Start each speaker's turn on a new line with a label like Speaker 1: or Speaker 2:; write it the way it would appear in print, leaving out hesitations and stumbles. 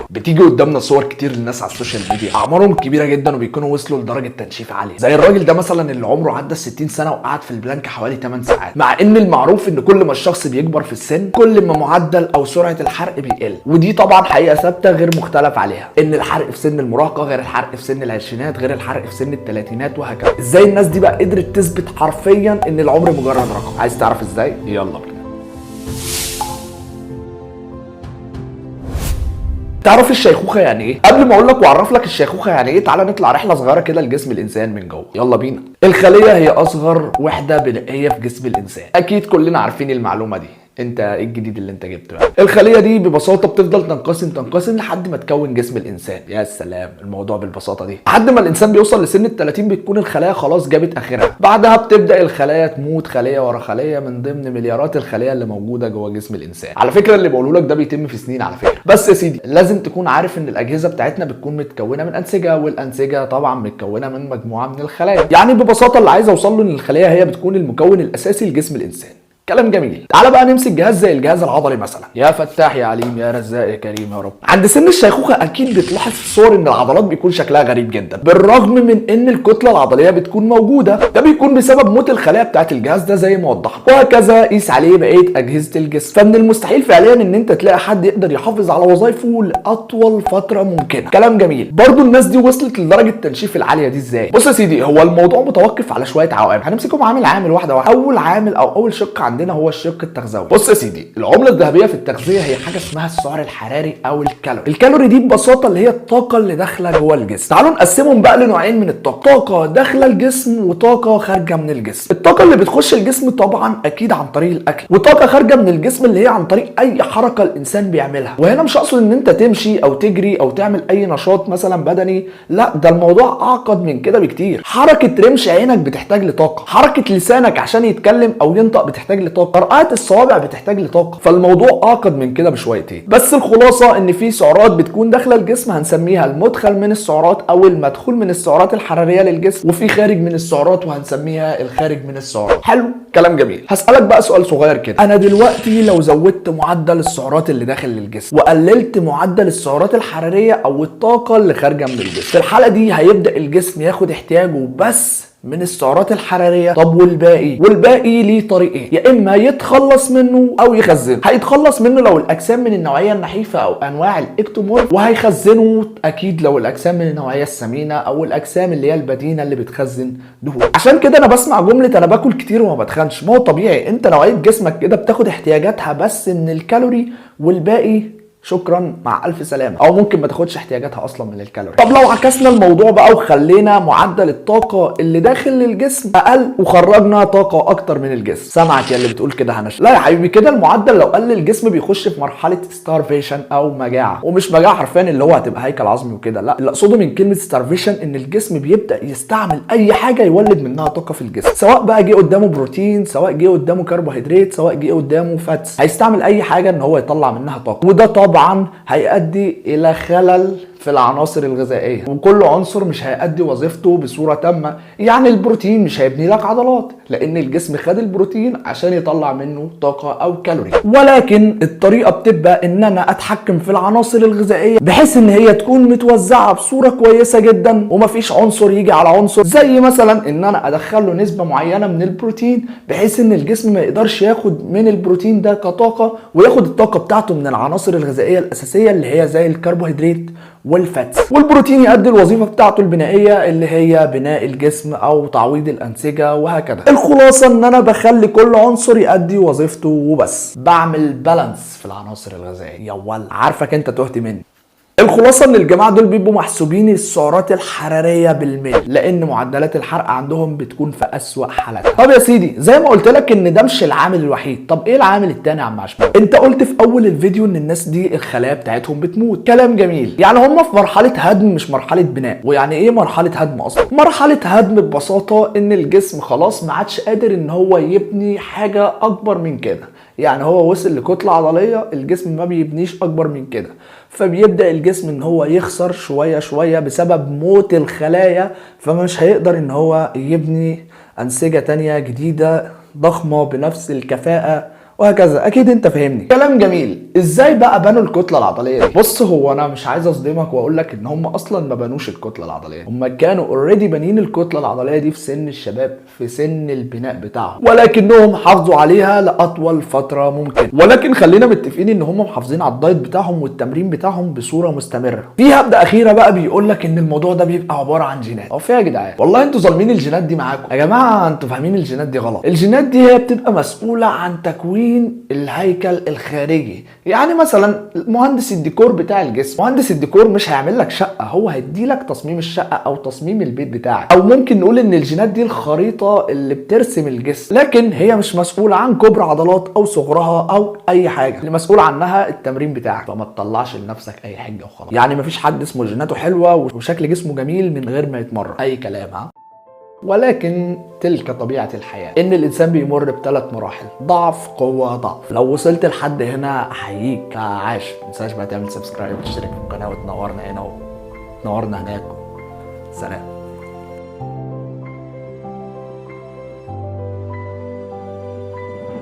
Speaker 1: بتيجي قدامنا صور كتير للناس على ال social media اعمارهم كبيرة جدا وبيكونوا وصلوا لدرجة تنشيف عالية، زي الراجل ده مثلا اللي عمره عدى 60 سنة وقعد في ال plank حوالي 8 ساعات. مع ان المعروف ان كل ما الشخص بيكبر في السن كل ما معدل او سرعة الحرق بيقل، ودي طبعا حقيقة ثابتة غير مختلف عليها، ان الحرق في سن المراهقة غير الحرق في سن العشرينات غير الحرق في سن الثلاثينات وهكذا. ازاي الناس دي بقى قدرت تثبت حرفيا ان العمر مجرد رقم؟ عايز تعرف ازاي؟ يلا بينا. تعرف الشيخوخة يعني ايه؟ قبل ما اقول لك واعرف لك الشيخوخة يعني ايه، تعالى نطلع رحله صغيرة كده لجسم الانسان من جوه. يلا بينا. الخلية هي اصغر وحده بنائيه في جسم الانسان، اكيد كلنا عارفين المعلومة دي. انت ايه الجديد اللي انت جبته يعني؟ الخلية دي ببساطة بتفضل تنقسم تنقسم لحد ما تكون جسم الانسان. يا سلام، الموضوع بالبساطة دي. لحد ما الانسان بيوصل لسن ال 30 بتكون الخلايا خلاص جابت اخرها، بعدها بتبدا الخلايا تموت خليه ورا خليه من ضمن مليارات الخلايا اللي موجودة جوه جسم الانسان. على فكرة اللي بقوله لك ده بيتم في سنين على فكرة. بس يا سيدي لازم تكون عارف ان الاجهزة بتاعتنا بتكون متكونه من انسجة، والانسجه طبعا متكونه من مجموعة من الخلايا. يعني ببساطة اللي عايز اوصل له ان الخلية هي بتكون المكون الاساسي لجسم الانسان. كلام جميل. تعال بقى نمسك جهاز زي الجهاز العضلي مثلا. يا فتاح يا عليم يا رزاق يا كريم يا رب. عند سن الشيخوخة اكيد بتلاحظ في الصور ان العضلات بيكون شكلها غريب جدا، بالرغم من ان الكتلة العضلية بتكون موجودة. ده بيكون بسبب موت الخلايا بتاعه الجهاز ده زي ما وضحنا، وهكذا قيس عليه بقية اجهزة الجسم. فمن المستحيل فعليا ان انت تلاقي حد يقدر يحافظ على وظائفه لاطول فترة ممكنة. كلام جميل. برضو الناس دي وصلت لدرجة التنشيف العالية دي ازاي؟ بص يا سيدي، هو الموضوع متوقف على شوية عوامل هنمسكهم عامل عامل واحدة واحدة. اول عامل او اول شق عندنا هو الشق التغذوي. بص يا سيدي، العملة الذهبية في التغذية هي حاجة اسمها السعر الحراري او الكالوري. الكالوري دي ببساطة اللي هي الطاقة اللي داخله جوه الجسم. تعالوا نقسمهم بقى لنوعين من الطاقة، طاقة داخله الجسم وطاقة خارجه من الجسم. الطاقة اللي بتخش الجسم طبعا اكيد عن طريق الاكل، وطاقة خارجه من الجسم اللي هي عن طريق اي حركة الانسان بيعملها. وهنا مش اقصد ان انت تمشي او تجري او تعمل اي نشاط مثلا بدني، لا ده الموضوع اعقد من كده بكتير. حركة رمش عينك بتحتاج لطاقة، حركة لسانك عشان يتكلم او ينطق بتحتاج لطاقة، قراءات الصوابع بتحتاج لطاقة. فالموضوع اعقد من كده بشويتين. بس الخلاصة ان في سعرات بتكون داخله الجسم هنسميها المدخل من السعرات او المدخول من السعرات الحرارية للجسم، وفي خارج من السعرات وهنسميها الخارج من السعرات. حلو، كلام جميل. هسالك بقى سؤال صغير كده، انا دلوقتي لو زودت معدل السعرات اللي داخل للجسم وقللت معدل السعرات الحرارية او الطاقة اللي خارجه من الجسم، في الحالة دي هيبدا الجسم ياخد احتياجه بس من السعرات الحرارية. طب والباقي؟ والباقي ليه طريقين، يا اما يتخلص منه او يخزنه. هيتخلص منه لو الاجسام من النوعية النحيفه او انواع ال ectomorph، وهيخزنه اكيد لو الاجسام من النوعية السمينه او الاجسام اللي هي البدينه اللي بتخزن دهون. عشان كده انا بسمع جملة انا باكل كتير وما بتخنش. ما هو طبيعي، انت نوعية جسمك كده بتاخد احتياجاتها بس من الكالوري والباقي شكرا مع الف سلامه، او ممكن ما تاخدش احتياجاتها اصلا من الكالوري. طب لو عكسنا الموضوع بقى وخلينا معدل الطاقة اللي داخل للجسم اقل وخرجنا طاقة اكتر من الجسم، سامعك يا اللي بتقول كده هنش. لا يا حبيبي، كده المعدل لو قل الجسم بيخش في مرحلة starvation او مجاعة، ومش مجاعة حرفيا اللي هو هتبقى هيكل عظمي وكده، لا اللي اقصده من كلمة starvation ان الجسم بيبدا يستعمل اي حاجة يولد منها طاقة في الجسم، سواء بقى جه قدامه بروتين، سواء جه قدامه كربوهيدرات، سواء جه قدامه fats، هيستعمل اي حاجة ان هو يطلع منها طاقة. وده طبعا هيؤدي الى خلل في العناصر الغذائية، وكل عنصر مش هيأدي وظيفته بصورة تامة. يعني البروتين مش هيبني لك عضلات لان الجسم خد البروتين عشان يطلع منه طاقة او كالوري، ولكن الطريقة بتبقى ان انا اتحكم في العناصر الغذائية بحيث ان هي تكون متوزعة بصورة كويسة جدا ومفيش عنصر يجي على عنصر، زي مثلا ان انا ادخل له نسبه معينة من البروتين بحيث ان الجسم ما يقدرش ياخد من البروتين ده كطاقه، وياخد الطاقة بتاعته من العناصر الغذائية الاساسية اللي هي زي الكربوهيدرات وال fats، والبروتين يؤدي الوظيفة بتاعته البنائيه اللي هي بناء الجسم او تعويض الانسجة وهكذا. الخلاصة ان انا بخلي كل عنصر يؤدي وظيفته وبس، بعمل balance في العناصر الغذائية. يا ول عارفك انت تهت مني. الخلاصة ان الجماعة دول بيبقوا محسوبين السعرات الحرارية بالملي لان معدلات الحرق عندهم بتكون في اسوأ حالاتها. طب يا سيدي زي ما قلت لك ان ده مش العامل الوحيد، طب ايه العامل التاني يا عم عشماوي؟ انت قلت في اول الفيديو ان الناس دي الخلايا بتاعتهم بتموت. كلام جميل، يعني هم في مرحلة هدم مش مرحلة بناء. ويعني ايه مرحلة هدم اصلا؟ مرحلة هدم ببساطة ان الجسم خلاص ما عادش قادر ان هو يبني حاجة اكبر من كده، يعني هو وصل لكتله عضلية الجسم ما بيبنيش اكبر من كده، فبيبدأ الجسم ان هو يخسر شوية شوية بسبب موت الخلايا، فمش هيقدر ان هو يبني انسجة تانية جديدة ضخمة بنفس الكفاءة وهكذا. اكيد انت فاهمني. كلام جميل. ازاي بقى بنوا الكتلة العضلية دي؟ بص، هو انا مش عايز اصدمك واقول لك ان هم اصلا ما بنوش الكتلة العضلية دي. هم كانوا already بانيين الكتلة العضلية دي في سن الشباب، في سن البناء بتاعهم، ولكنهم حافظوا عليها لاطول فترة ممكن. ولكن خلينا متفقين ان هم محافظين على ال diet بتاعهم والتمرين بتاعهم بصورة مستمره. في هبده اخيرة بقى، بيقول لك ان الموضوع ده بيبقى عبارة عن جينات. هو في يا جدعان؟ والله انتوا ظالمين الجينات دي معاكم يا جماعه. انتوا فاهمين الجينات دي غلط. الجينات دي هي بتبقى مسؤولة عن تكوين الهيكل الخارجي. يعني مثلا مهندس الديكور بتاع الجسم، مهندس الديكور مش هيعمل لك شقه، هو هيدي لك تصميم الشقة او تصميم البيت بتاعك. او ممكن نقول ان الجينات دي الخريطة اللي بترسم الجسم، لكن هي مش مسؤولة عن كبر عضلات او صغرها او اي حاجه. اللي مسؤول عنها التمرين بتاعك. فما تطلعش لنفسك اي حجه وخلاص. يعني مفيش حد اسمه جيناته حلوة وشكل جسمه جميل من غير ما يتمرن. اي كلام ها. ولكن تلك طبيعة الحياة، إن الإنسان بيمر بثلاث مراحل: ضعف، قوة، ضعف. لو وصلت لحد هنا أحييك، عاش. ما تنساش بقى تعمل subscribe وتشترك في القناة وتنورنا هنا وتنورنا هناك. سلام.